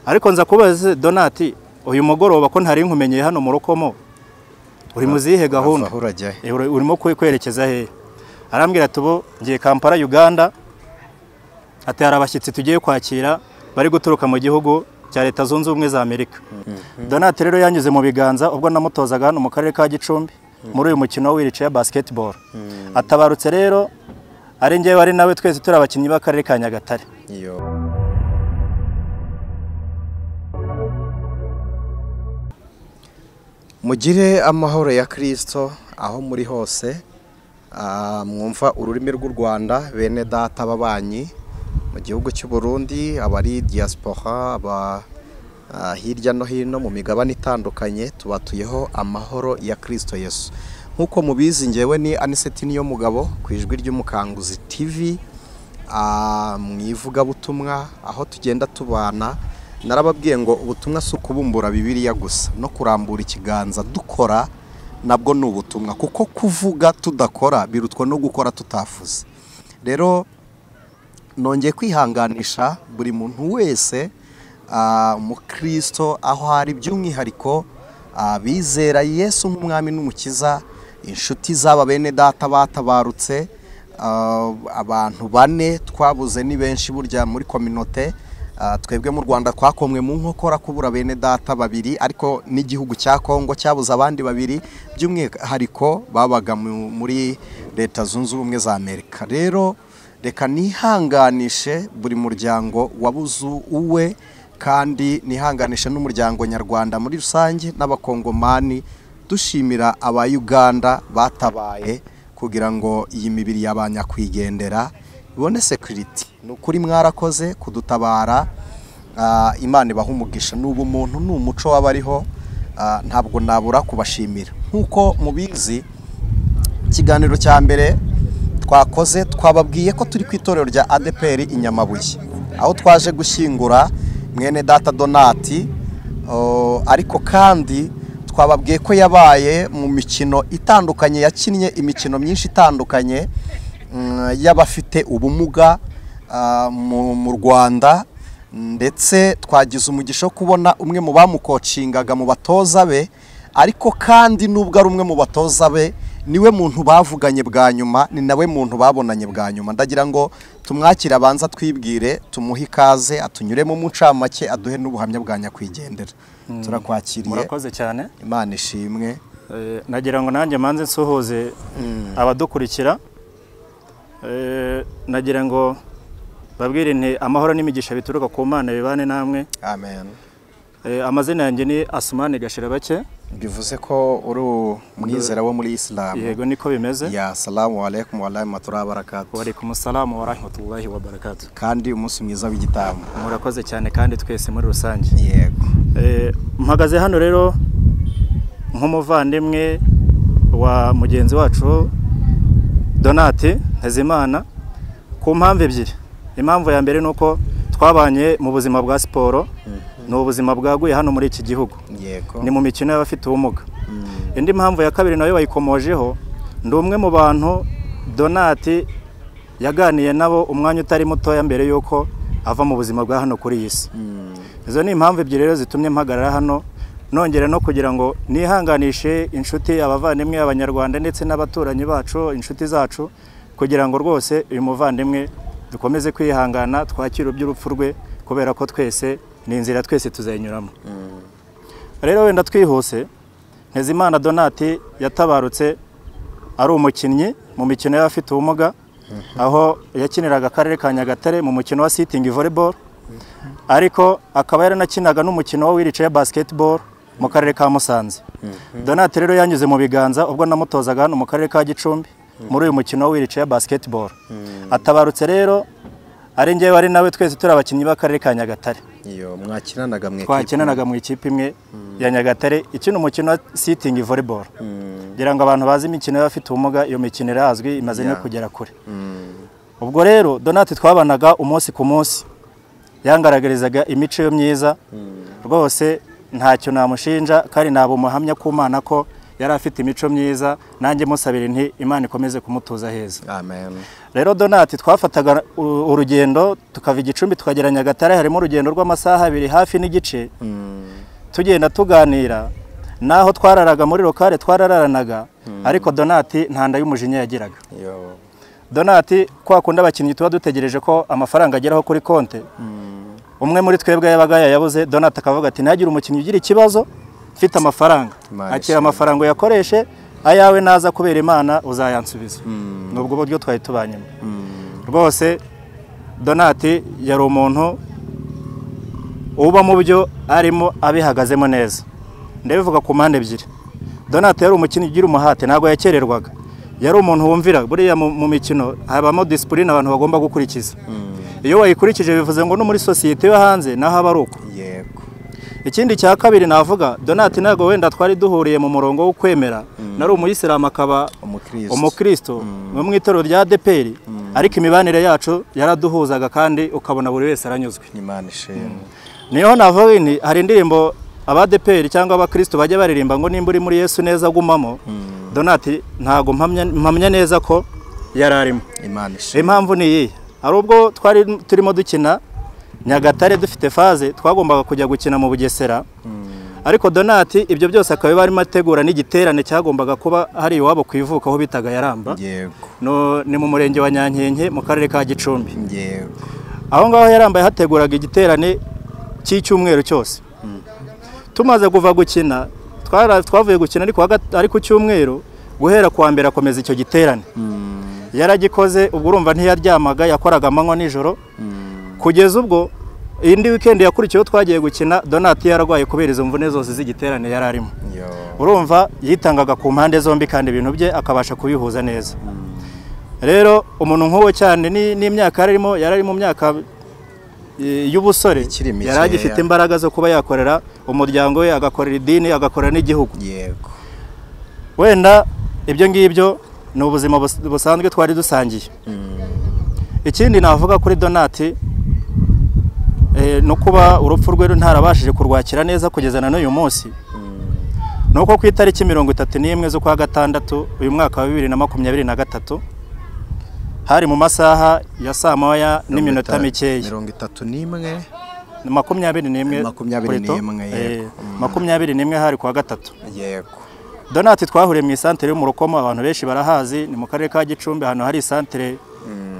Ariko nza kubaza Donati uyu mugoroba ko ntari nkumenyeye hano mu Rukomo, uri mu zihe gahunda, urimo kwerekeza hehe? Arambwira ati ubu ngiye Kampala Uganda, ati hari abashyitsi tugiye kwakira bari guturuka mu gihugu cya Leta Zunze Ubumwe za Amerika. Donati rero yanyuze mu biganza ubwo namutozaga hano mu karere ka Gicumbi muri uyu mukino wa wheelchair basketball. Atabarutse rero ari njyewe ari nawe twese turi abakinnyi b'akarere ka Nyagatare. Mugire amahoro ya Kristo aho muri hose, mwumva ururimi rw'u Rwanda, bene data babanyi mu gihugu cy'u Burundi, abari diaspora, aba hirya no hino mu migabane itandukanye, tubatuyeho amahoro ya Kristo Yesu. Nkuko mubizi ngewe ni Aniseti niyo mugabo ku ijwi ry'umukanguzi TV, mu ivugabutumwa aho tugenda tubana. Narababwiye ngo ubutumwa si ukubumbura Bibiliya gusa, no kurambura ikiganza dukora nabwo ni ubutumwa, kuko kuvuga tudakora birutwa no gukora tutafuze. Rero nongeye kwihanganisha buri muntu wese umukristo aho ari, by'umwihariko bizera Yesu nk'umwami n'umukiza, inshuti z'aba bene data batabarutse, abantu bane twabuze ni benshi burya muri communauté. Twebwe mu Rwanda twakomwe mu nkokora kubura bene data babiri, ariko n'igihugu cya Kongo cyabuze abandi babiri by'umwihariko babaga muri Leta Zunze Ubumwe za Amerika. Rero reka nihanganishe buri muryango wabuze uwe, kandi nihanganishe n'umuryango nyarwanda muri rusange n'abakongomani, dushimira aba Uganda batabaye kugira ngo iyi mibiri y'abanyakwigendera ibone security. Nukuri mwarakoze kudutabara, Imana ibaha umugisha. N'ubu umuntu ni umuco w'abariho, ntabwo nabura kubashimira. Nkuko mubizi ikiganiro cya mbere twakoze twababwiye ko turi ku itorero rya ADPR i Nyamabuye, aho twaje gushyingura mwene data Donati, ariko kandi twababwiye ko yabaye mu mikino itandukanye, yakinnye imikino myinshi itandukanye y'abafite ubumuga mu Rwanda, ndetse twagize umugisha wo kubona umwe mu bamukocingaga mu batoza be, ariko kandi nubwo ari umwe mu batoza be niwe muntu bavuganye bwa nyuma, ni nawe muntu babonanye bwa nyuma. Ndagira ngo tumwakire abanza twibwire, tumuhe ikaze, atunyuremo mu ncamake, aduhe n'ubuhamya bwa nyakwigendera. Turakwakiriye. Murakoze cyane. Imana ishimwe. Nagira ngo nanjye manze nsuhuze abadukurikira. Nagira ngo babwire nti amahoro n'imigisha bituruka ku Mana bibane namwe. Amen. Amazina yanjye ni Asumani Gashirabake. Bivuze ko uri umwizera wo muri Islam. Yego niko bimeze. Ya salamu alaykum wa rahmatullahi wa barakatuh. Wa alaykum salamu wa rahmatullahi wa barakatuh. Kandi umunsi mwiza w'igitambo. Murakoze cyane kandi twese muri rusange. Yego. Mpagaze hano rero nk'umuvandimwe wa mugenzi wacu Donati Ntezimana ku mpamvu ebyiri. Impamvu ya mbere nuko twabanye mu buzima bwa siporo, ni ubuzima bwaguye hano muri iki gihugu. Yego. Ni mu mikino y'abafite ubumuga. Indi mpamvu ya kabiri nayo bayikomojeho, ndi umwe mu bantu Donati yaganiye nabo umwanya utari mutoya mbere yuko ava mu buzima bwa hano kuri iyi si. Izo ni impamvu ebyiri rero zitumye mpagarara hano, nongera no kugira ngo nihanganishe inshuti, abavandimwe, abanyarwanda ndetse n'abaturanyi bacu, inshuti zacu, kugira ngo rwose uyu muvandimwe dukomeze kwihangana twakira iby'urupfu rwe, kubera ko twese ni inzira twese tuzayinyuramo. Rero wenda twihuse, Ntezimana Donati yatabarutse ari umukinnyi mu mikino y'abafite ubumuga, aho yakiniraga akarere ka Nyagatare mu mukino wa sitting volleyball, ariko akaba yaranakinaga n'umukino wa wheelchair basketball mu karere ka Musanze. Donati rero yanyuze mu biganza ubwo namutozaga hano mu karere ka Gicumbi muri uyu mukino wa wheelchair basketball. Atabarutse rero ari njyewe ari nawe twese turi abakinnyi b'akarere ka Nyagatare. Iyo mwakinanaga mu ikipe. Twakinanaga mu ikipe imwe ya Nyagatare ikina umukino wa sitting volleyball. Ngira ngo abantu bazi imikino y'abafite ubumuga, iyo mikino irazwi imaze no kugera kure. Ubwo rero Donati twabanaga umunsi ku munsi, yangaragarizaga imico yo myiza rwose, ntacyo namushinja kandi nabo muhamya ku Mana ko yari afite imico myiza, nanjye musabira nti Imana ikomeze kumutuza heza. Amen. Rero Donati twafataga urugendo tukava Igicumbi tukagera Nyagatare, harimo urugendo rw'amasaha 2 hafi n'igice. Tugenda tuganira, naho twararaga muri lokale twarararanaga, ariko Donati nta nda y'umujinya yagiraga. Donati kwa kundi abakinnyi tuba dutegereje ko amafaranga ageraho kuri konte, umwe muri twebwe yabaga yayabuze, Donati akavuga ati ntagire umukinnyi ugira ikibazo mfite amafaranga, akira amafaranga uyakoreshe, ayawe naza kubera Imana uzayansubiza. Nubwo buryo twari tubanyemo. Rwose Donati yari umuntu uba mu byo arimo abihagazemo neza. Ndabivuga ku mpande ebyiri. Donati yari umukinnyi ugira umuhate, ntabwo yakererwaga. Yari umuntu wumvira, buriya mu mikino habamo discipline abantu bagomba gukurikiza. Iyo wayikurikije bivuze ngo no muri societe yo hanze naho aba ari uko. Yego. Ikindi cya kabiri navuga, Donati ntabwo wenda twari duhuriye mu murongo wo kwemera, nari umuyisilamu akaba umukristo mu itorero rya ADEPR, ariko imibanire yacu yaraduhuzaga kandi ukabona buri wese aranyuzwe. Imana ishimwe. Niho navuga nti hari indirimbo aba ADEPR cyangwa abakristo bajya baririmba ngo nimba uri muri Yesu neza gumamo. Donati ntago mpamya neza ko yararimo. Imana ishimwe. Impamvu ni iyi, hari ubwo twari turimo dukina Nyagatare dufite faze twagombaga kujya gukina mu Bugesera, ariko Donati ibyo byose akaba barimo ategura n'igiterane cyagombaga kuba hari iwabo ku ivuko aho bitaga Yaramba. Yego. No ni mu murenge wa Nyankenke mu karere ka Gicumbi. Yego. Aho ngaho Yarambaye hateguraga igiterane cy'icyumweru cyose. Tumaze kuva gukina, twavuye gukina ariko cyumweru guhera kuwa mbere akomeza icyo giterane. Yaragikoze, ubwo urumva ntiyaryamaga, yakoraga amanywa nijoro. Kugeza ubwo indi weekend yakurikiyeho twagiye gukina, Donati yararwaye kubera izo mvune zose z'igiterane yari arimo. Urumva yitangaga ku mpande zombi kandi ibintu bye akabasha kubihuza neza. Rero umuntu nk'uwo cyane n'imyaka yararimo, yarari mu myaka y'ubusore, yari agifite imbaraga zo kuba yakorera umuryango we, agakorera idini, agakorera n'igihugu. Yego. Wenda ibyo ngibyo ni ubuzima busanzwe twari dusangiye. Ikindi navuga kuri Donati no kuba urupfu rwe ntarabashije kurwakira neza kugeza na n'uyu munsi, nuko ku itariki 31 z'ukwa gatandatu uyu mwaka wa 2023 hari mu masaha ya saa moya n'iminota mikeya, 31 21 21 21 hari kuwa gatatu. Yego. Donati twahuriye mu isantere yo mu Rukomo, abantu benshi barahazi, ni mu karere ka Gicumbi, ahantu hari isantere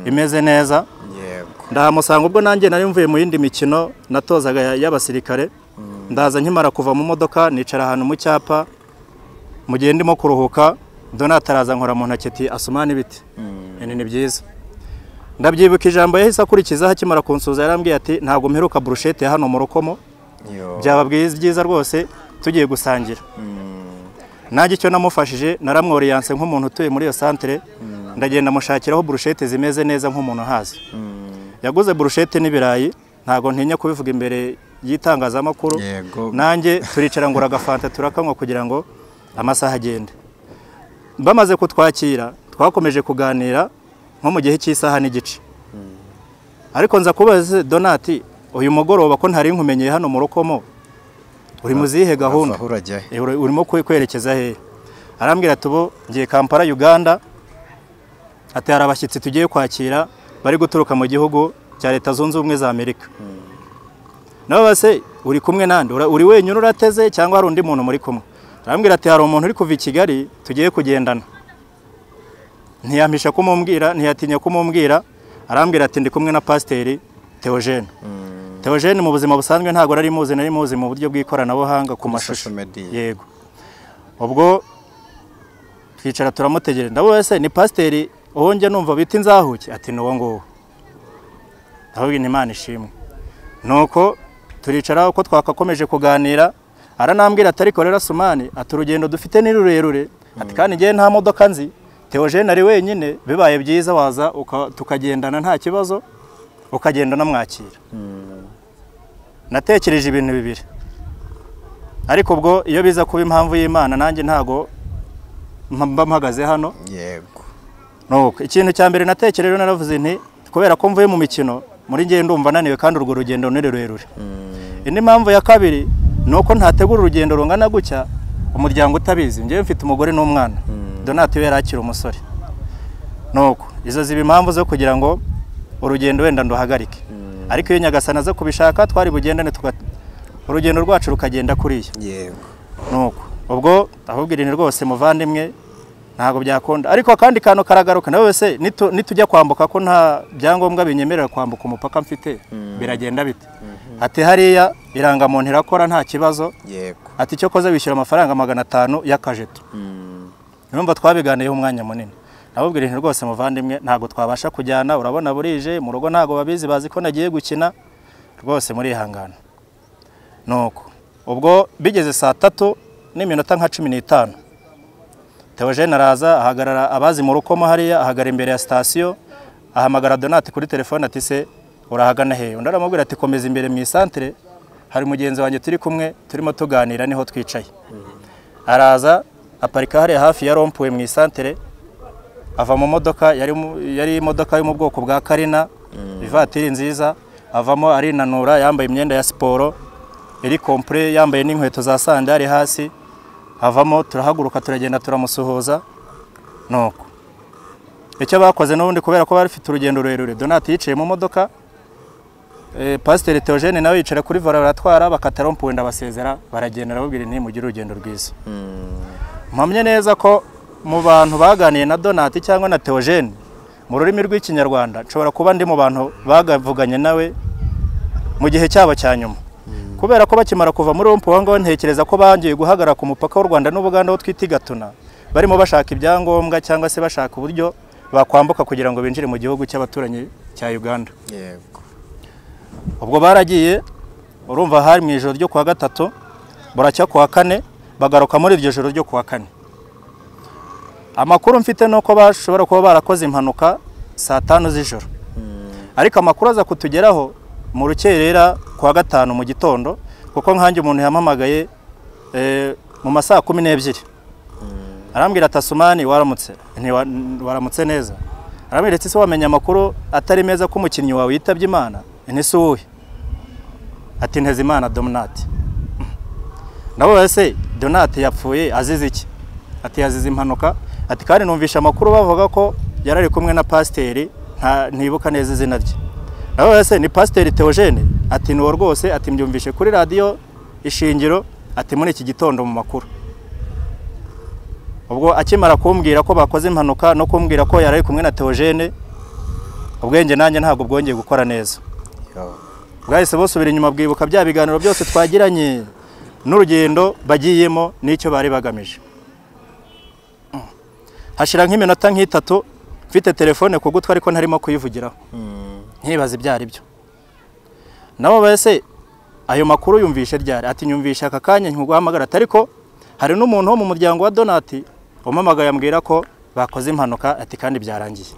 imeze neza. Yego. Ndahamusanga ubwo nanjye nari mvuye mu yindi mikino natozaga y'abasirikare, ndaza nkimara kuva mu modoka nicara ahantu mu cyapa mu gihe ndimo kuruhuka, Donati araza nkora mu ntoki ati Asumani ibiti. Ni byiza. Ndabyibuka ijambo yahise akurikiza akimara kunsuza, yarambwiye ati ntabwo mperuka brushete hano mu Rukomo, byaba byiza rwose tugiye gusangira. Nanjye icyo namufashije naramworiyanse nk'umuntu utuye muri iyo santere, ndagenda mushakiraho brushete zimeze neza nk'umuntu hazi. Yaguze brushete n'ibirayi, ntago ntinya kubivuga imbere y'itangazamakuru. Nanjye turicara ngura agafanta turakanywa kugira ngo amasaha agende. Bamaze kutwakira twakomeje kuganira nko mu gihe cy'isaha n'igice. Ariko nza kubaza Donati uyu mugoroba ko ntari nkumenyeye hano mu Rukomo, uri mu zihe gahunda, urimo kwerekeza hehe? Arambwira ati ubu ngiye Kampala Uganda, ati hari abashyitsi tugiye kwakira bari guturuka mu gihugu cya Leta Zunze Ubumwe za Amerika. Nabo base uri kumwe nande, uri wenyine urateze cyangwa hari undi muntu muri kumwe? Arambwira ati hari umuntu uri kuva i Kigali tugiye kugendana. Ntiyampisha kumumbwira, ntiyatinya kumumbwira, arambwira ati ndi kumwe na Pasiteri Theogene. Theogene mu buzima busanzwe ntago nari muzi, nari muzi mu buryo bw'ikoranabuhanga ku mashusho. Yego. Ubwo twicara turamutegereza, ndabo se ni Pasiteri uwo njye numva bita inzahuke, ati ni uwo nguwo. Ahubwo ni Imana ishimwe. Nuko turicara uko twakakomeje kuganira, aranambwira ati ariko rero Asumani, ati urugendo dufite ni rurerure, ati kandi ngiye nta modoka nzi, Theogene ari wenyine, bibaye byiza waza tukagendana nta kibazo, ukagenda namwakira. Natekereje ibintu bibiri, ariko ubwo iyo biza kuba impamvu y'Imana nanjye ntago mba mpagaze hano. Yego. Nuko ikintu cya mbere natekereje naravuze nti kubera ko mvuye mu mikino muri ngiye ndumva naniwe kandi urwo rugendo ni rurerure. Indi mpamvu ya kabiri nuko ntategura urugendo rungana gutya umuryango utabizi. Ngiye mfite umugore n'umwana. Donati we yari akiri umusore. Nuko Izo ziba impamvu zo kugira ngo urugendo wenda nduhagarike. Ariko iyo Nyagasani aza kubishaka twari bugendane, urugendo rwacu rukagenda kuriya. Yego. Nuko ubwo ahubwira ni rwose muvandimwe ntago byakunda. Ariko akandi kantu karagaruka, nawe wese nitujya kwambuka ko nta byangombwa binyemerera kwambuka umupaka mfite, biragenda bite? Ati hariya irangamuntu irakora nta kibazo. Yego. Ati cyo koze wishyura amafaranga 500 y'akajeto. Urumva twabiganiyeho umwanya munini. Nabubwira nti rwose muvandimwe ntago twabasha kujyana, urabona burije mu rugo ntago babizi, bazi ko nagiye gukina, rwose murihangana. Nuko ubwo bigeze saa 3:15 Theogene araza ahagarara abazi mu rukomo hariya, ahagarara imbere ya sitasiyo, ahamagara Donati kuri telefone ati se urahagana he? Undi aramubwira ati komeza imbere mu isantere, hari mugenzi wanjye turi kumwe turimo tuganira niho twicaye. Araza aparika hariya hafi ya rompuwe mu isantere, ava mu modoka, yari imodoka yo mu bwoko bwa Karina, ivatiri nziza, avamo arinanura, yambaye imyenda ya siporo iri complet, yambaye n'inkweto za sandali hasi, avamo turahaguruka turagenda turamusuhuza. Nuko icyo bakoze n'ubundi kubera ko bari bafite urugendo rurerure, Donati yicaye mu modoka, Pasiteri Theogene nawe yicara kuri vola baratwara, bakata rompuwe ndabasezera, baragenda, arababwira nti mugire urugendo rwiza. Mpamye neza ko mu bantu baganiye na Donati cyangwa na Theogene mu rurimi rw'Ikinyarwanda, nshobora kuba ndi mu bantu bagavuganye nawe mu gihe cyabo cya nyuma. Kubera ko bakimara kuva muri rompuwe aho ngaho, ntekereza ko bangiye guhagarara ku mupaka w'u Rwanda n'Ubuganda aho twita i Gatuna, barimo bashaka ibyangombwa cyangwa se bashaka uburyo bakwambuka kugira ngo binjire mu gihugu cy'abaturanyi cya Uganda. Yego. Ubwo baragiye, urumva hari mu ijoro ryo kuwa gatatu, buracya kuwa kane, bagaruka muri iryo joro ryo kuwa kane. Amakuru mfite nuko bashobora kuba barakoze impanuka saa 5 z'ijoro. Ariko amakuru aza kutugeraho mu rukerera kuwa gatanu mu gitondo, kuko nkanjye umuntu yampamagaye mu masaha 12. Arambwira ati Asumani waramutse, nti waramutse neza. Arambwira ati se wamenya amakuru atari meza ko umukinnyi wawe yitabye Imana? Nti si uwuhe? Ati Ntezimana Donati. Nabo se Donati yapfuye azize iki? Ati yazize impanuka. Ati kandi numvisha amakuru bavuga ko yarari kumwe na pasiteri, ntibuka neza izina rye. Nabo se ni Pasiteri Theogene? Ati nuwo rwose, ati mbyumvishe kuri radiyo Ishingiro, ati muri iki gitondo mu makuru. Ubwo akimara kumbwira ko bakoze impanuka no kumbwira ko yarari kumwe na Theogene, ubwenge nanjye ntabwo bwongeye gukora neza. Bwahise busubira inyuma bwibuka bya biganiro byose twagiranye n'urugendo bagiyemo n'icyo bari bagamije. Hashira nk'iminota nk'itatu mfite telefone ku gutwi ariko ntarimo kuyivugiraho, nkibaza ibyo ari byo. Nabo bese ayo makuru yumvishe ryari? Ati nyumvishe aka kanya nkuguhamagara, ariko hari n'umuntu wo mu muryango wa Donati umpamagaye ambwira ko bakoze impanuka, ati kandi byarangiye.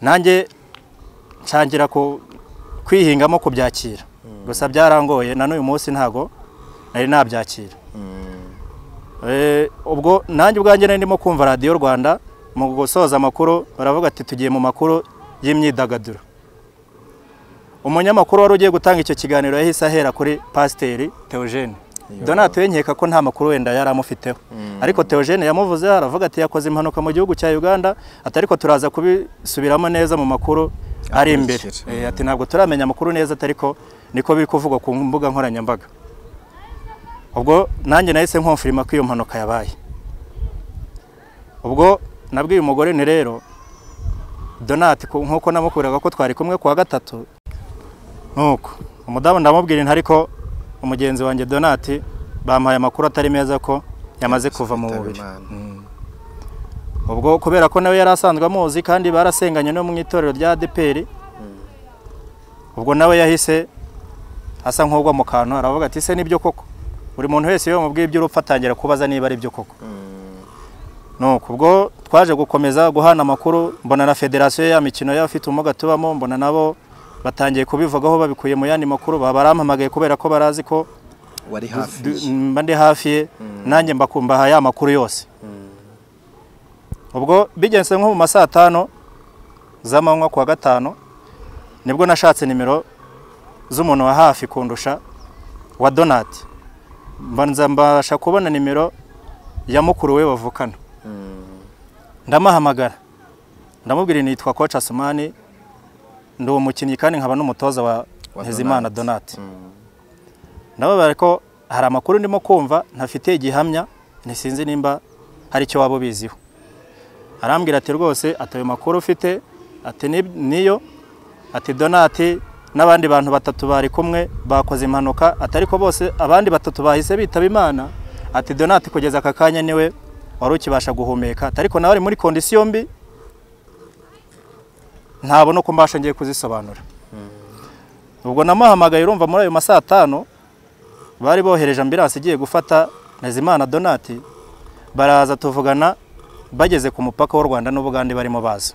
Nanjye ncangira ko kwihingamo kubyakira, gusa byarangoye na n'uyu munsi ntago nari nabyakira. Ubwo nanjye ubwanjye nari ndimo kumva radiyo Rwanda mu gusoza amakuru baravuga ati tugiye mu makuru y'imyidagaduro. Umunyamakuru wari ugiye gutanga icyo kiganiro yahise ahera kuri Pasiteri Theogene. Donati we nkeka ko nta makuru wenda yari amufiteho, ariko Theogene yamuvuze aravuga ati yakoze impanuka mu gihugu cya Uganda, ati ariko turaza kubisubiramo neza mu makuru ari imbere. Ati ntabwo turamenya amakuru neza, ariko niko biri kuvugwa ku mbuga nkoranyambaga. Ubwo nanjye nahise nkonfirima ko iyo mpanuka yabaye. Ubwo nabwiye umugore nti rero Donati nkuko namukuraga ko twari kumwe kuwa gatatu, nuko umudamu ndamubwira nti ariko umugenzi wanjye Donati bampaye amakuru atari meza ko yamaze kuva mu mubiri. Ubwo kubera ko nawe yari asanzwe amuzi kandi barasenganye no mu itorero rya ADEPR, ubwo nawe yahise asa nk'ugwa mu kantu, aravuga ati se nibyo koko? Buri muntu wese iyo mubwiye iby'urupfu atangira kubaza niba ari byo koko. Nuko ubwo twaje gukomeza guhana amakuru, mbona na federasiyo ya mikino y'abafite ubumuga tubamo, mbona nabo batangiye kubivugaho babikuye mu yandi makuru, barampamagaye kubera ko barazi ko wari hafi, mba ndi hafi ye, nanjye mbakumbaha ya makuru yose. Ubwo bigenze nko mu masaha 5 z'amanywa kuwa gatanu, nibwo nashatse nimero z'umuntu wa hafi kundusha wa Donati, mbanza mbasha kubona nimero ya mukuru we bavukana, ndamuhamagara. Ndamubwira nitwa Coach Asumani, ndi umukinnyi kandi nkaba n'umutoza wa Ntezimana Donati. Ndababara ko hari amakuru ndimo kumva ntafite igihamya, ntisinzi nimba hari icyo waba ubiziho. Arambwira ati rwose ati ayo makuru ufite ati niyo, ati Donati n'abandi bantu batatu bari kumwe bakoze impanuka, ati ariko bose abandi batatu bahise bitaba Imana, ati Donati kugeza aka kanya niwe wari ukibasha guhumeka, ati ariko nawe ari muri kondisiyo mbi ntabona uko mbasha ngiye kuzisobanura. Ubwo namuhamagaye urumva muri ayo masaa 5 bari bohereje ambulance igiye gufata Ntezimana Donati, baraza tuvugana bageze ku mupaka w'u Rwanda n'Ubugande barimo baza.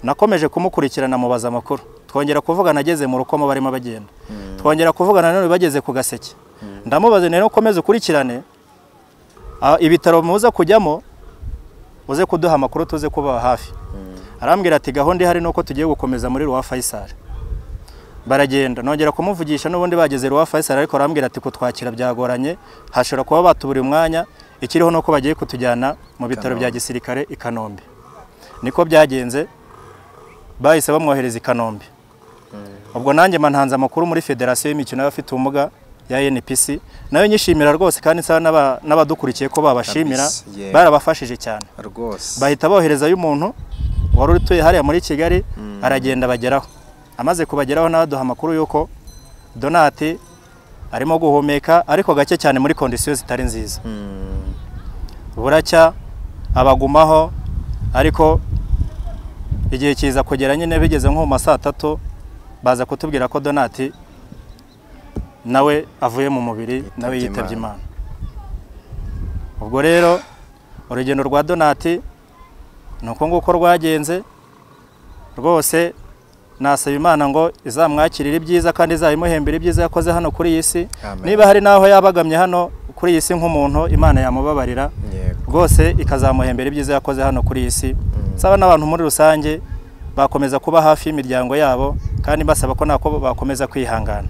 Nakomeje kumukurikirana mubaza amakuru, twongera kuvugana ageze mu Rukomo barimo bagenda, twongera kuvugana none bageze ku Gaseke. Ndamubaza rero ukomeze ukurikirane ibitaro muza kujyamo uze kuduha amakuru tuze kuba hafi. Arambwira ati gahunda ihari nuko tugiye gukomeza muri Roi Faisal. Baragenda nongera kumuvugisha n'ubundi bageze Roi Faisal, ariko arambwira ati kutwakira byagoranye, hashobora kuba batuburi umwanya, ikiriho nuko bagiye kutujyana mu bitaro bya gisirikare i Kanombe. Niko byagenze, bahise bamwohereza i Kanombe. Ubwo nanjye mantanze amakuru muri Federasiyo y'imikino y'abafite ubumuga ya NPC, nayo nyishimira rwose kandi nsaba n'abadukurikiye ko babashimira, barabafashije cyane rwose. Bahita boherezayo umuntu wari utuye hariya muri Kigali, aragenda bageraho. Amaze kubageraho nabaduha amakuru yuko Donati arimo guhumeka ariko gake cyane muri kondisiyo zitari nziza. Buracya abagumaho, ariko igihe kiza kugera nyine bigeze nko mu masaa 3 baza kutubwira ko Donati nawe avuye mu mubiri, nawe yitabye Imana. Ubwo rero urugendo rwa Donati nuko nguko rwagenze rwose. Nasaba Imana ngo izamwakirire ibyiza kandi izayimuhembera ibyiza yakoze hano kuri iyi si. Niba hari naho yabagamye hano kuri iyi si nk'umuntu, Imana yamubabarira rwose ikazamuhembera ibyiza yakoze hano kuri iyi si. Saba n'abantu muri rusange bakomeza kuba hafi y'imiryango yabo, kandi basaba ko nako bakomeza kwihangana.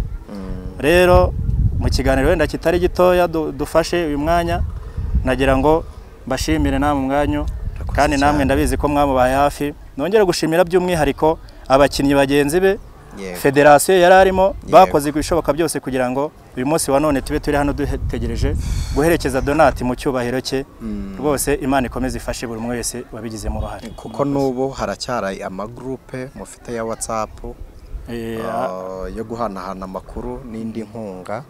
Rero mu kiganiro wenda kitari gitoya dufashe uyu mwanya, nagira ngo mbashimire namwe umwanyu, kandi namwe ndabizi ko mwamubaye hafi. Nongere gushimira by'umwihariko abakinnyi bagenzi be, federasiyo yari arimo, bakoze ibishoboka byose kugira ngo uyu munsi wa none tube turi hano dutegereje guherekeza Donati mu cyubahiro cye. Rwose Imana ikomeze ifashe buri umwe wese wabigizemo uruhare, kuko n'ubu haracyari amagroupe mufite ya WhatsApp yo guhanahana amakuru n'indi nkunga.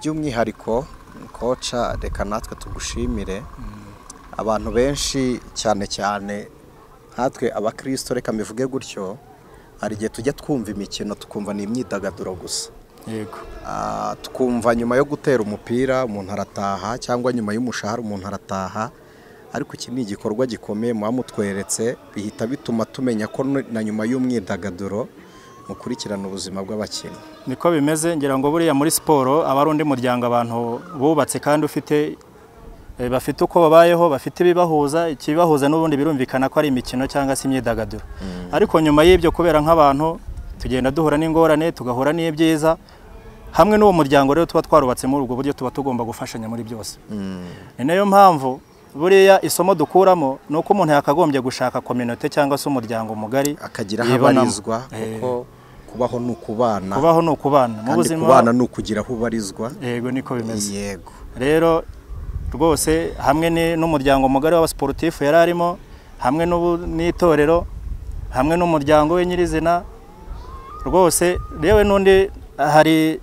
By'umwihariko koca, reka natwe tugushimire. Abantu benshi cyane cyane nkatwe abakristo, reka mbivuge gutyo, hari igihe tujya twumva imikino tukumva ni imyidagaduro gusa. Yego. Tukumva nyuma yo gutera umupira umuntu arataha, cyangwa nyuma y'umushahara umuntu arataha, ariko iki ni igikorwa gikomeye muba mutweretse, bihita bituma tumenya ko na nyuma y'umwidagaduro mukurikirana ubuzima bw'abakinnyi. Niko bimeze, ngira ngo buriya muri siporo aba ari undi muryango abantu bubatse kandi ufite bafite uko babayeho, bafite ibibahuza, ikibahuza n'ubundi birumvikana ko ari imikino cyangwa se imyidagaduro. Ariko nyuma y'ibyo kubera nk'abantu tugenda duhura n'ingorane, tugahura n'ibyiza, hamwe n'uwo muryango rero tuba twarubatse muri ubwo buryo tuba tugomba gufashanya muri byose. Ni nayo mpamvu buriya isomo dukuramo ni uko umuntu yakagombye gushaka community cyangwa se umuryango mugari akagira aho abarizwa, kuko kubaho ni ukubana, kubaho ni ukubana mu buzima, kubana ni ukugira aho ubarizwa. Yego, niko bimeze. Yego. Rero rwose hamwe n'umuryango mugari w'abasportifu yari arimo, hamwe n'itorero, hamwe n'umuryango we nyirizina rwose. Rewe n'undi hari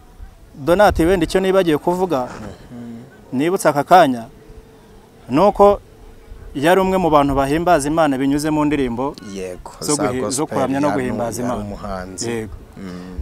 Donati wenda icyo nibagiye kuvuga nibutse aka kanya, nuko yari umwe mu bantu bahimbaza Imana binyuze mu ndirimbo zo kuramya no guhimbaza Imana. Yego.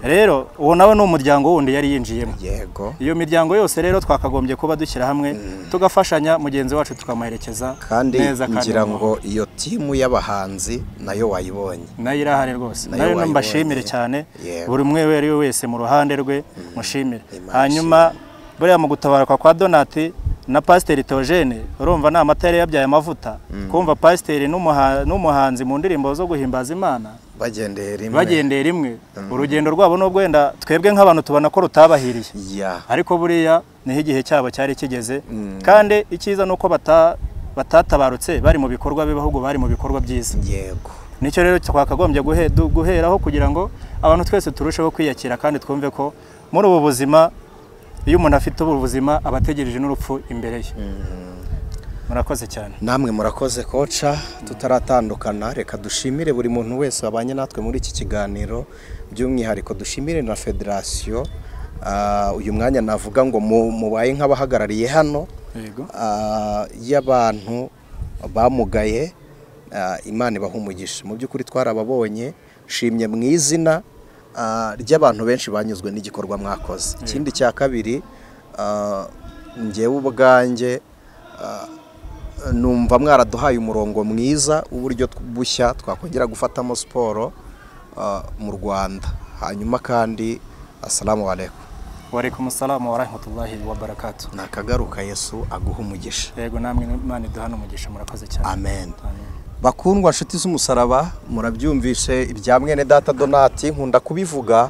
Rero uwo nawe ni umuryango wundi yari yinjiyemo. Yego. Iyo miryango yose rero twakagombye kuba dushyira hamwe tugafashanya, mugenzi wacu tukamuherekeza neza. Kandi ngira ngo iyo timu y'abahanzi nayo wayibonye, nayo irahari rwose, nayo mbashimire cyane, buri umwe wese mu ruhande rwe mushimire. Hanyuma buriya mu gutabaruka kwa Donati na Pasiteri Theogene, urumva ni amata yari yabyaye amavuta. Kumva pasiteri n'umuhanzi mu ndirimbo zo guhimbaza Imana bagendeye rimwe, urugendo rwabo n'ubwo wenda twebwe nk'abantu tubona ko rutabahiriye, ariko buriya niho igihe cyabo cyari kigeze. Kandi icyiza nuko batatabarutse bari mu bikorwa bibi, ahubwo bari mu bikorwa byiza. Yego. Nicyo rero twakagombye guheraho kugira ngo abantu twese turusheho kwiyakira kandi twumve ko muri ubu buzima, iyo umuntu afite ubu buzima aba ategereje n'urupfu imbere ye. Murakoze cyane. Namwe murakoze koca. Tutaratandukana, reka dushimire buri muntu wese wabanye natwe muri iki kiganiro, by'umwihariko dushimire na federasiyo. Uyu mwanya navuga ngo mubaye nk'abahagarariye hano y'abantu bamugaye, Imana ibaha umugisha. Mu by'ukuri twarababonye, shimye mu izina ry'abantu benshi banyuzwe n'igikorwa mwakoze. Ikindi cya kabiri, njyewe ubwanjye numva mwaraduhaye umurongo mwiza w'uburyo bushya twakongera gufatamo siporo mu Rwanda. Hanyuma kandi assalamu alaikum. Wa alaikum assalamu wa rahmatullahi wa barakatuh. Nakagaruka, Yesu aguha umugisha. Yego, namwe Imana iduhana umugisha, murakoze cyane. Amen. Bakundwa nshuti z'umusaraba, murabyumvishe ibya mwene data Donati. Nkunda kubivuga,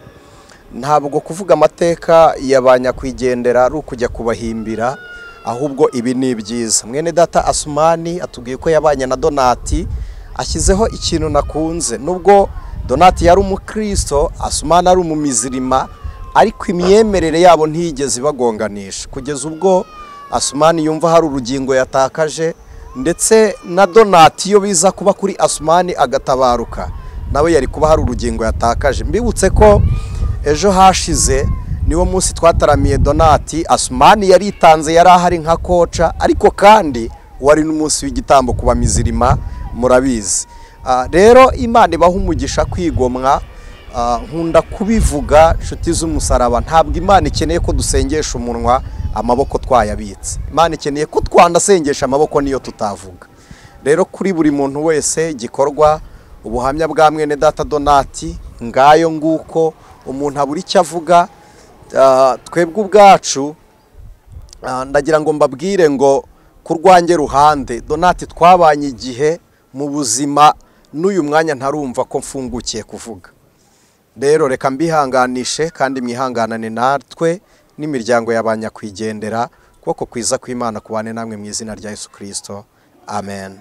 ntabwo kuvuga amateka ya ba nyakwigendera ari ukujya kubahimbira, ahubwo ibi ni ibyiza. Mwene data Asumani atubwiye ko yabanye na Donati, ashyizeho ikintu nakunze. Nubwo Donati yari umukristo, Asumani ari umumizirima, ariko imyemerere yabo ntiyigeze ibagonganisha, kugeza ubwo Asumani yumva hari urugingo yatakaje, ndetse na Donati iyo biza kuba kuri Asumani agatabaruka, nawe yari kuba hari urugingo yatakaje. Mbibutse ko ejo hashize niwo munsi twataramiye Donati, Asumani yaritanze, yari ahari nka koca, ariko kandi wari n'umunsi w'igitambo kuba mizirima, murabizi. Rero Imana ibaha umugisha kwigomwa. Nkunda kubivuga nshuti z'umusaraba, ntabwo Imana ikeneye ko dusengesha umunwa amaboko twayabitse. Imana ikeneye ko twanasengesha amaboko niyo tutavuga. Rero kuri buri muntu wese gikorwa ubuhamya bwa mwene data Donati, ngayo nguko umuntu abura icyo avuga. Twebwe ubwacu ndagira ngo mbabwire ngo ku rwanjye ruhande Donati twabanye igihe mu buzima, n'uyu mwanya ntarumva ko mfungukiye kuvuga. Rero reka mbihanganishe kandi mwihanganane natwe n'imiryango y'abanyakwigendera. Kuboko kwiza kw'Imana kubane namwe mu izina rya Yesu Kristo. Amen.